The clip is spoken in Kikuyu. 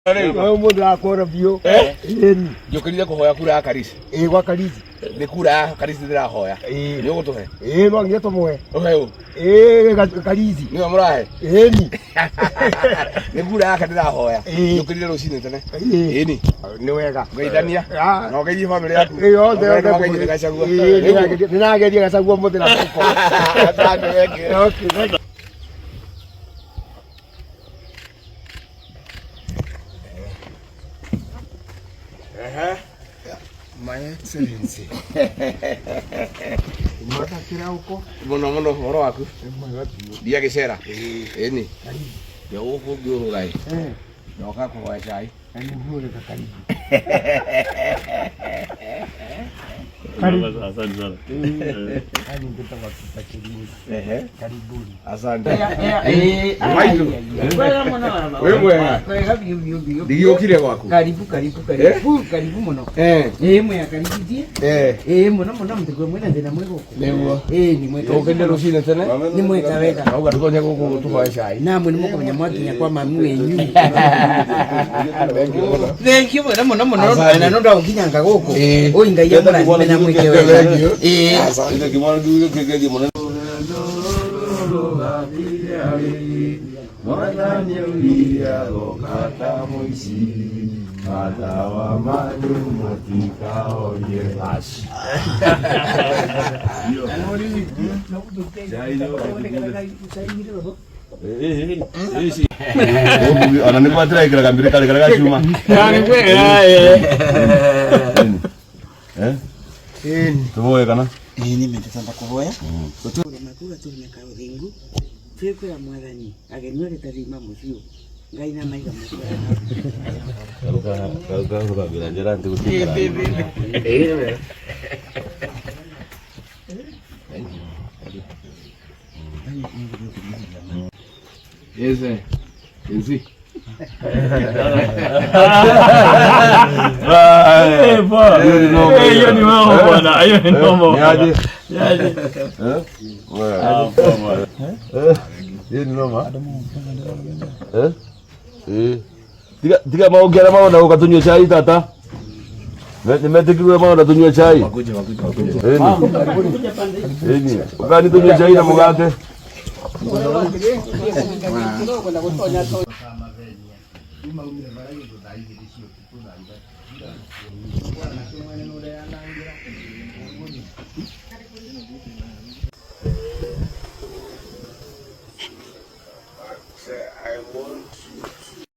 Rĩu Mũndũ arakora biũ. Ĩni. Njũkĩrire kũhoya kura ya Karisi. Ĩ gwa Karisi. Nĩ kura ya Karisi ndĩrahoya. Ĩ. Nĩ ũgũtũhe? Ĩ no nginya tũmũhe. Ũhe ũ? Ĩ Karisi. Nĩwe mũrahe? Ĩni. Nĩ kura yake ndĩrahoya. Ĩ. Njũkĩrire rũcinĩ tene. Ĩ. Ĩni. Nĩ wega. Ngeithania. Ah. Na ũgeithie bamĩrĩ yaku. Ĩ yothe yothe. Ũgeithie Gachagua. Ĩ nĩrageria Gachagua mũthĩ na mũko. Asante, thank you. Okay. Thank you. Ehe. My Excellency. Mwaka kĩrauko. Mũno mũno ũhoro waku. Nĩ mwega biũ. Ndia gĩcera. Ĩni. Ndĩ gũkũ ngĩũrũra ĩ. Eh, Ndoka kũhoya cai. karibu wega karibu. Asante sana. Yaani ngĩtagwo Peter Kĩringa. Ehe. Karibuni. Asante. Maitu. Wĩ mwega. Wega biũ biũ biũ. Ndigĩũkire gwaku. Karibu karibu karibu karibu mũno. Eh. Ĩĩ mwea karibu thiĩ. Eh. Ĩĩ mũno mũno mũtigwe mwĩna thĩna mwĩ gũkũ. Nĩguo. Ĩĩ nĩ mweka. Ũkĩrire rũcinĩ tene. Nĩ mweka wega. Auga tũtonye gũkũ tũhoe cai. Namwe nĩ mũkũmenya mwakinya kwa mami wenyu. Thank you mũno. Thank you mũno mũno mũno Asante. na no ndagũkinyanga gũkũ. Ĩĩ. Ũi Ngai amũrathime na mwĩke wega. Thank you. Ĩĩ. Asante. Mwathani augire agoka ta mũici, matawa manyu mũtikahorie baci. Ona nä gwatĩra ĩkĩraga mbere karĩ karĩa gacuma. Eh? Tũvoe kana? Ĩĩ nĩ mendete kũhoya. Gũtũũra makuga tũrĩ ka ũthingu. Twĩkwĩra mwathani ageni othe tathima mũciĩ Ngai na maiga mũciĩ. Rũgambĩra njĩra ntĩ gũtikara. Yes, eh. Yes. Hiyo ni wewe bwana, hiyo ni noma. Ni aje? Ni aje? Eh? Wewe. Ah, poa bwana. Eh? Hiyo ni noma. Eh? Eh. Tiga tiga maũngĩ arĩa marona gũka tũnyue cai tata. Nĩ metĩkĩrwo marona tũnyue cai. Wakuja wakuja wakuja. Ĩni. Ĩni. Ũkani tũnyue cai na mũgate. I want you to